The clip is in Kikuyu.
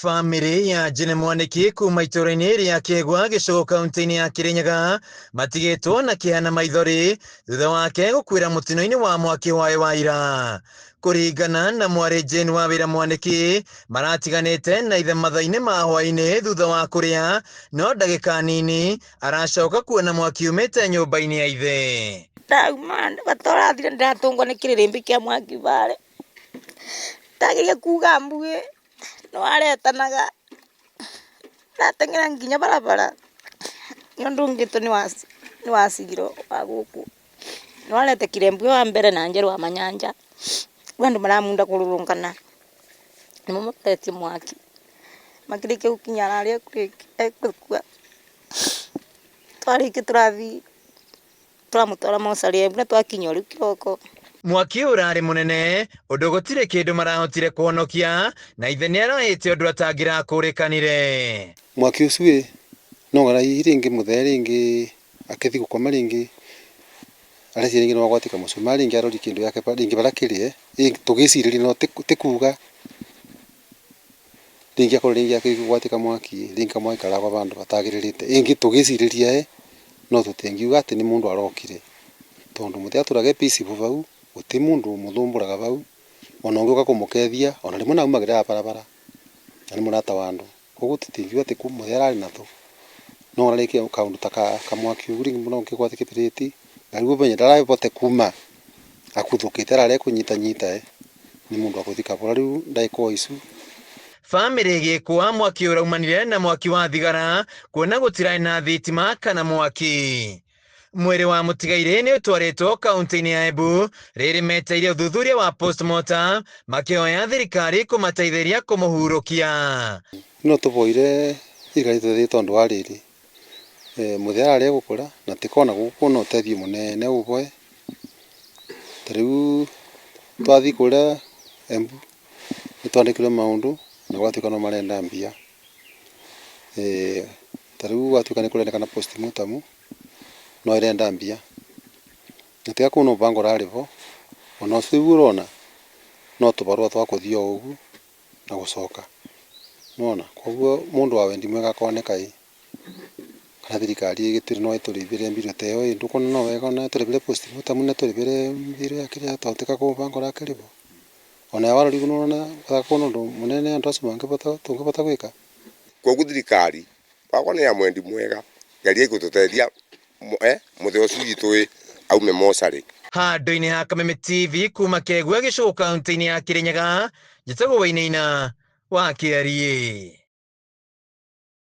Bamĩrĩ ya Jane Mwaniki kuma itũũra-inĩ rĩa Kĩgwa Gĩcũgũ kaunti-inĩ ya Kĩrĩnyaga matigĩtwo na kĩeha na maithori thutha wake gũkuĩra mũtino-inĩ wa mwaki waĩ wa ira. Kũringana na mwarĩ Jane wa wĩra Mwaniki, maratiganĩte na ithe mathaa-inĩ ma hwaĩ-inĩ thutha wa kũrĩa, no ndagĩka nini aracoka kuona mwaki umĩte nyũmba-inĩ ya ithe. Ndauma bata ũrathire ndĩratũngwo nĩ kĩrĩrĩmbĩ kĩa mwaki bare ndageria kuga mbuĩ no aretanaga ndateng'era nginya barabara nĩ ũndũ ũngĩtwo nĩ wacigiro wa gũkũ nĩ waretekire mbuĩ wa mbere na njerũ wa manyanja rĩu andũ maramunda kũrũrũngana nĩmo makoretie mwaki makĩrĩkia gũkinya harĩa ekũkua twarĩkia tũrathiĩ tũramũtwara mocarĩ na twakinya o rĩu kĩroko. Mwaki ũrarĩ mũnene ũndũ gũtirĩ kĩndũ marahotire kũhonokia na ithe nĩ arahĩte ũndũ atangĩrakũrĩkanire. Mwaki ũcio ĩ no wona hihi rĩngĩ mũthee rĩngĩ akĩthiĩ gũkoma rĩngĩ areciria rĩngĩ nĩ wagwatika mũcumarĩ rĩngĩ arori kĩndũ gĩake rĩngĩ barĩa kĩrĩ tũgĩcirĩria no ti kuga rĩngĩ akorwo rĩngĩ akĩgwatika mwaki rĩngĩ kamwaki karagwa vandũ batagĩrĩrĩte ĩngĩ tũgĩcirĩria no tũtingiuga atĩ nĩ mũndũ arokire tondũ mũthee atũraga e peaceful vau gũtirĩ mũndũ ũmũthũmbũraga vau ona ũngĩũka kũmũkethia ona rĩmwe naumagĩra barabara na nĩ mũrata wa andũ koguo tũtingiuga atĩ mũthee ararĩ na thũ no ona rĩngĩ kaũndũ ta kamwaki ũguo rĩngĩ no kĩgwate kĩbiriti na rĩu ũmenye ndarabote kuma akuthũkĩte ararĩa kũnyitanyita nĩ mũndũ wa gũthiĩ kabora rĩu ndagĩka o icu. Bamĩrĩ ĩgĩkua mwaki ũraumanire na mwaki wa thigara kuona gũtirarĩ na thitima kana mwaki. Mwĩrĩ wa mũtigairĩ nĩ ũtwarĩtwo kaunti-inĩ ya Embu rĩrĩ meteire ũthuthuria wa postmortem makĩhoya thirikari kũmateithĩria kũmũhurũkia. No tũboire thirikari ĩtũteithie tondũ wa rĩrĩ mũthee ararĩa gũkũra na tĩkona gũkũ na ũteithio mũnene ũboe ta rĩu twathiĩ kũrĩa Embu nĩ twandĩkirwo maũndũ na gwatuĩka no marenda mbia ta rĩu gwatuĩka nĩ kũrendekana postmortem no ĩrenda mbia na tiga kwĩna mũbango ũrarĩ bo ona ũcio rĩu ũrona no tũbarũa twa kũthiĩ o ũguo na gũcoka nĩwona koguo mũndũ wa wendi mwega akoneka ĩ kana thirikari ĩgĩtwĩre no ĩtũrĩbĩre mbirũ ta ĩyo ĩ ndũkuona no wega ona ĩtũrĩbĩre postmortem na ĩtũrĩbĩre mbirũ ya kĩrĩa tondũ tiga kwĩ mũbango ũrakĩrĩ bo ona warora ũguo nĩwona kwĩna ũndũ mũnene andũ acio mangĩbota tũngĩbota gwĩka. Koguo thirikari wakwa nĩ ya mwendi mwega geria gũtũteithia mũthee ũcio witũ ĩ aume mocarĩ. Handũ-inĩ ha Kameme TV kuma Kegua Gĩcũgũ kaunti-inĩ ya Kĩrĩnyaga, njĩtagwo Wainaina wa Kĩariĩ.